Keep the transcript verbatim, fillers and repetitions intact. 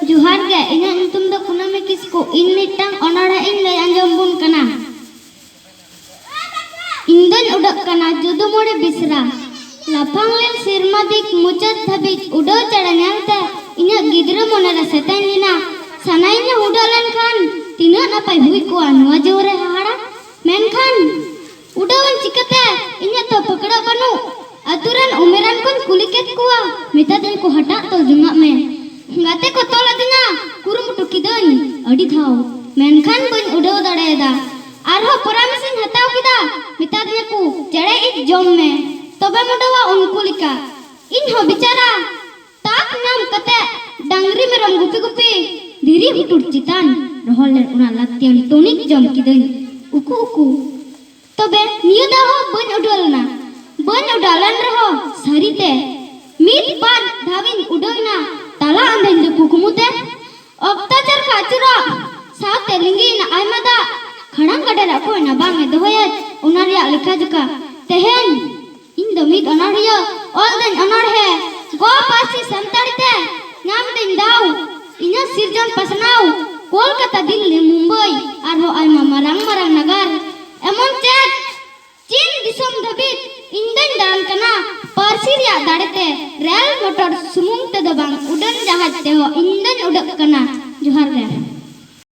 ᱡᱚᱦᱟᱨ ᱜᱮ, ᱤᱧᱟᱹᱜ ᱧᱩᱛᱩᱢ ᱫᱚ ᱠᱩᱱᱟᱹᱢᱤ ᱠᱤᱥᱠᱩ᱾ ᱤᱧ ᱢᱤᱫᱴᱟᱝ ᱚᱱᱚᱬᱦᱮ ᱤᱧ ᱞᱟᱹᱭ ᱟᱸᱡᱚᱢ ᱵᱚᱱ ᱠᱟᱱᱟ᱾ ᱤᱧ ᱫᱚᱧ ᱩᱰᱟᱹᱜ ᱠᱟᱱᱟ ᱡᱩᱫᱩᱢᱩᱲᱤ ᱵᱮᱥᱨᱟ᱾ ᱞᱟᱯᱷᱟᱝ ᱞᱮᱱ ᱥᱮᱨᱢᱟ ᱫᱤᱠ ᱢᱩᱪᱟᱹᱫ ᱫᱷᱟᱹᱵᱤᱡ ᱩᱰᱟᱹᱣ ᱪᱮᱬᱮ ᱧᱮᱞᱛᱮ ᱤᱧᱟᱹᱜ ᱜᱤᱫᱽᱨᱟᱹ ᱢᱚᱱᱮᱨᱮ ᱥᱮᱛᱮᱧ ᱞᱮᱱᱟ᱾ ᱥᱟᱱᱟᱭᱤᱧᱟ ᱦᱩᱰᱟᱹᱜ ᱞᱮᱱᱠᱷᱟᱱ ᱛᱤᱱᱟᱹᱜ ᱱᱟᱯᱟᱭ ᱦᱩᱭ ᱠᱚᱜᱼᱟ ᱱᱚᱣᱟ ᱡᱤᱭᱚᱱ ᱨᱮ ᱦᱟᱦᱟᱲᱟ᱾ ᱢᱮᱱᱠᱷᱟᱱ ᱩᱰᱟᱹᱣᱟᱹᱧ ᱪᱤᱠᱟᱹᱛᱮ? ᱤᱧᱟᱹᱜ ᱛᱚ ᱯᱷᱟᱹᱠᱲᱟᱹᱜ ᱵᱟᱹᱱᱩᱜ᱾ ᱟᱹᱛᱩ ᱨᱮᱱ ᱩᱢᱮᱨᱟᱱ ᱠᱚᱧ ᱠᱩᱞᱤ ᱠᱮᱫ ᱠᱚᱣᱟ, ᱢᱮᱛᱟᱫᱤᱧ ᱠᱚ, "ᱦᱟᱴᱟᱜ ᱛᱚᱞ ᱡᱚᱝᱟᱜ ᱢᱮ᱾" ᱜᱟᱛᱮ ᱠᱚ ᱛᱚᱞ ᱟᱹᱫᱤᱧᱟ, ᱠᱩᱨᱩᱢᱩᱴᱩ ᱠᱤᱫᱟᱹᱧ ᱟᱹᱰᱤ ᱫᱷᱟᱣ, ᱢᱮᱱᱠᱷᱟᱱ ᱵᱟᱹᱧ ᱩᱰᱟᱹᱣ ᱫᱟᱲᱮᱭᱟᱫᱟ᱾ ᱟᱨᱦᱚᱸ ᱯᱚᱨᱟᱢᱮᱥᱤᱧ ᱦᱟᱛᱟᱣ ᱠᱮᱫᱟ, ᱢᱮᱛᱟᱫᱤᱧᱟ ᱠᱚ, "ᱪᱮᱬᱮ ᱤᱡ ᱡᱚᱢ ᱢᱮ, ᱛᱚᱵᱮᱢ ᱩᱰᱟᱹᱣᱟ ᱩᱱᱠᱩ ᱞᱮᱠᱟ᱾" ᱤᱧ ᱦᱚᱸ ᱵᱮᱪᱟᱨᱟ ᱛᱟᱠ ᱧᱟᱢ ᱠᱟᱛᱮ ᱰᱟᱝᱨᱤ ᱢᱮᱨᱚᱢ ᱜᱩᱯᱤ ᱜᱩᱯᱤ ᱫᱷᱤᱨᱤ ᱦᱩᱴᱩᱨ ᱪᱮᱛᱟᱱ ᱨᱚᱦᱚᱲ ᱞᱮᱱ ᱚᱱᱟ ᱞᱟᱹᱠᱛᱤᱭᱟᱱ ᱴᱚᱱᱤᱠ ᱡᱚᱢ ᱠᱤᱫᱟᱹᱧ ᱩᱠᱩ ᱩᱠᱩ᱾ ᱛᱚᱵᱮ ᱱᱤᱭᱟᱹ ᱫᱷᱟᱣ ᱦᱚᱸ ᱵᱟᱹᱧ ᱩᱰᱟᱹᱣ ᱞᱮᱱᱟ᱾ ᱵᱟᱹᱧ ᱩᱰᱟᱹᱣ ᱞᱮᱱ ᱨᱮᱦᱚᱸ ᱥᱟᱹᱨᱤᱛᱮ ᱢᱤᱫ ᱵᱟᱨ ᱫᱷᱟᱣᱤᱧ ᱩᱰᱟᱹᱣ ᱮᱱᱟ ᱛᱟᱞᱟ ᱟᱸᱫᱷᱮᱧ ᱫᱚ ᱠᱩᱠᱢᱩ ᱛᱮ᱾ ᱚᱠᱛᱚ ᱪᱟᱨᱠᱷᱟ ᱟᱹᱪᱩᱨᱚᱜ ᱥᱟᱶᱛᱮ ᱞᱤᱸᱜᱤᱭᱮᱱᱟ ᱟᱭᱢᱟ ᱫᱟᱜ᱾ ᱠᱷᱟᱲᱟᱝ ᱜᱟᱰᱟ ᱨᱮ ᱚᱠᱚᱭ ᱱᱟᱵᱟᱝ ᱮ ᱫᱚᱦᱚᱭᱟ ᱚᱱᱟ ᱨᱮᱭᱟᱜ ᱞᱮᱠᱷᱟ ᱡᱚᱠᱷᱟ᱾ ᱛᱮᱦᱮᱧ ᱤᱧ ᱫᱚ ᱢᱤᱫ ᱚᱱᱚᱬᱦᱤᱭᱟᱹ, ᱚᱞ ᱫᱟᱹᱧ ᱚᱱᱚᱬᱦᱮ, ᱜᱚ ᱯᱟᱹᱨᱥᱤ ᱥᱟᱱᱛᱟᱲᱤ ᱛᱮ ᱧᱟᱢ ᱫᱟᱹᱧ ᱫᱟᱣ᱾ ᱤᱧᱟᱹᱜ ᱥᱤᱨᱡᱚᱱ ᱯᱟᱥᱱᱟᱣ ᱠᱳᱞᱠᱟᱛᱟ, ᱫᱤᱞᱞᱤ, ᱢᱩᱢᱵᱟᱭ ᱟᱨᱦᱚᱸ ᱟᱭᱢᱟ ᱢᱟᱨᱟᱝ ᱢᱟᱨᱟᱝ ᱱᱟᱜᱟᱨ, ᱮᱢᱚᱱ ᱪᱮᱫ ᱪᱤᱱ ᱫᱤᱥᱚᱢ ᱫᱷᱟᱹᱵᱤᱡ ᱤᱧ ᱫᱚᱧ ᱫᱟᱬᱟᱱ ᱠᱟᱱᱟ᱾ ᱯᱟᱹᱨᱥᱤ ᱨᱮᱭᱟᱜ ᱫᱟᱲᱮ ᱛᱮ ᱨᱮᱞ ᱢᱚᱴᱚᱨ ᱥᱩᱢᱩᱝ ᱛᱮᱫᱚ ᱵᱟᱝ, ᱩᱰᱟᱹᱱ ᱡᱟᱦᱟᱡᱽ ᱛᱮᱦᱚᱸ ᱤᱧ ᱫᱚᱧ ᱩᱰᱟᱹᱜ ᱠᱟᱱᱟ᱾ ᱡᱚᱦᱟᱨ ᱜᱮ᱾